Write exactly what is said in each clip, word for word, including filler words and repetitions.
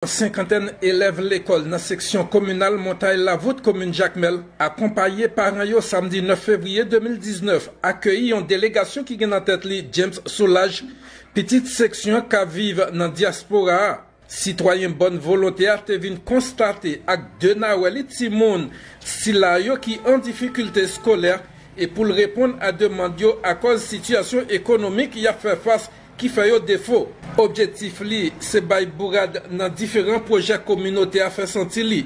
Yon senkantèn elèv lekòl nan seksyon kominal Montay Lavout, komin Jakmèl, akonpaye paran yo samdi nèf fevriye de mil diznèf, akeyi yon delegasyon ki gen nan tèt li James Soulage, pitit seksyon k ap viv nan dyaspora a. Sitwayen bòn volonte a te vin konstate ak de nawè li timoun sila yo ki an difikilte eskolè e pou l reponn a demann yo akòz sitiyasyon ekonomik y ap fè fas ki fè yo defo. Objektif li se bay bourad nan diferan pwojè kominote a fè santi li.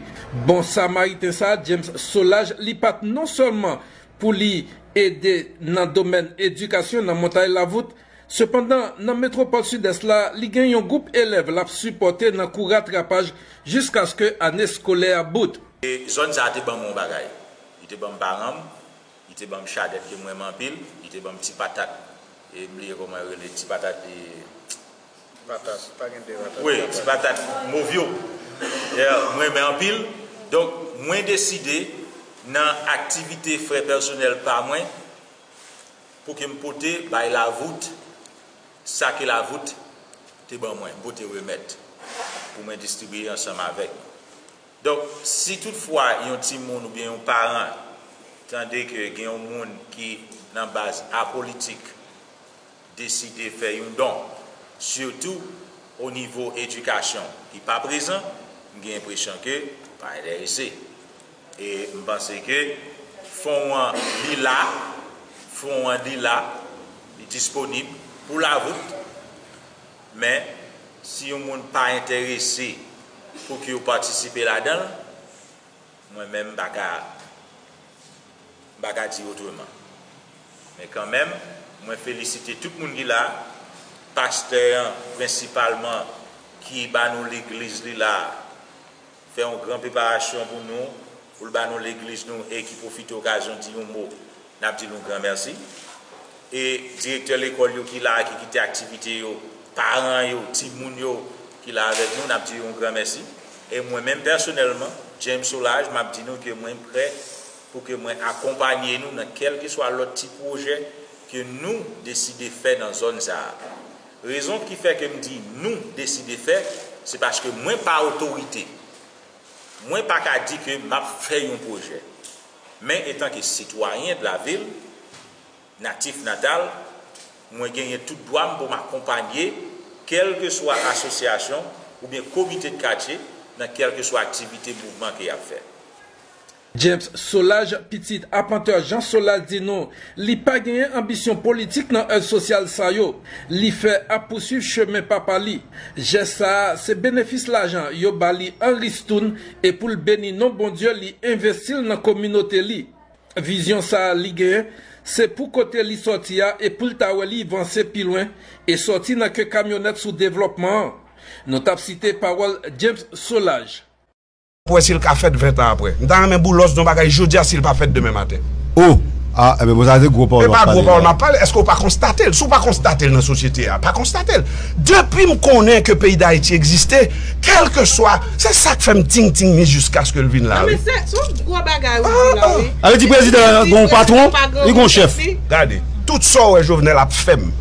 Bon samariten sa a, James Soulage, li pa t non sèlman pou li ede nan domèn edikasyon nan Montay Lavout, sepandan, nan metwopòl Sidès la, li gen yon gwoup elèv l ap sipòte nan kou ratrapaj jiskaske ane eskolè a bout. E zòn sa a te ban mwen yon bagay. Li te ban m paran m, li te ban m chadèt ke m renmen anpil, li te ban m ti patat. E m bliye kòman yo rele ti patat e Patat, pa gen de patat. Wi, ti patat mov yo. Yeah, m renmen anpil. Donk, mwen deside nan aktivite frè pèsonèl pa mwen pou ke m pote bay Lavout sa ke Lavout te ban mwen, m pote remèt pou mwen distribiye ansanm avèk nou. Donk, si toutfwa yon timoun oubyen yon paran tande ke gen yon moun ki nan baz apolitik deside fè yon don, sitou o nivo edikasyon ki pa prezan, m gen enpresyon ke pa enterese. E m panse ke fon an li la, fon an li la, li disponib pou Lavout, men si yon moun pa enterese pou ke yo patisipe ladan l, mwen menm m pa ka m pa ka di otreman. Men kanmenm, mwen felisite tout moun ki la, pastè an prensipalman ki ba nou legliz li la, fè yon gran preparasyon pou nou, pou l ba nou legliz nou e ki pwofite okazyon di yon mo, n ap di l yon gran mèsi. E direktè lekòl yo ki la, ki kite aktivite yo, paran yo, timoun yo ki la avèk nou, n ap di yo yon gran mèsi. E mwen menm pèsonèlman, James Soulage, m ap di nou ke mwen prè pou ke mwen akonpanye nou nan kèlkeswa lòt ti pwojè ke nou deside fè nan zòn sa a. Rezon ki fè ke m di nou deside fè, se paske mwen pa otorite. Mwen pa ka di ke m ap fè yon pwojè. Men etanke sitwayen de la vil, natif natal, mwen genyen tout dwa m pou m akonpanye kèlkeswa asosyasyon oubyen komite de katye nan kèlkeswa aktivite mouvman ke y ap fè. James Soulage, pitit apantè Jean Soulage, di nou li pa genyen anbisyon politik nan èd sosyal sa yo. Li fè ap pouswiv chemen papa li. Jès sa a se benefis lajan yo ba li an ristoun e pou l beni non Bondye li envesti l nan kominote li. Vizyon sa a li genyen, se pou kote li sòti a e pou l ta wè li vanse pi lwen e sòti nan ke kamyonèt sou devlòpman an. Nou t ap site pawòl James Soulage. Pou wè si l ka fèt ven tan apre. M ta renmen Boulos di yon bagay jodi a si l pa fèt demen maten. Oh! Ah, enben bon, sa se gwo pawòl w ap pale la. E pa gwo pawòl m ap pale, èske w pa konstate l? Si w pa konstate l nan sosyete a, pa konstate l. Depi m konnen ke peyi Dayiti egziste, kèlkeswa, se sa k fè m ting ting ni jiskaske l vin la wi. Sa vle di prezidan an gen yon patwon, li gen yon chèf. Gade, tout sa w wè Jovenel ap fè m,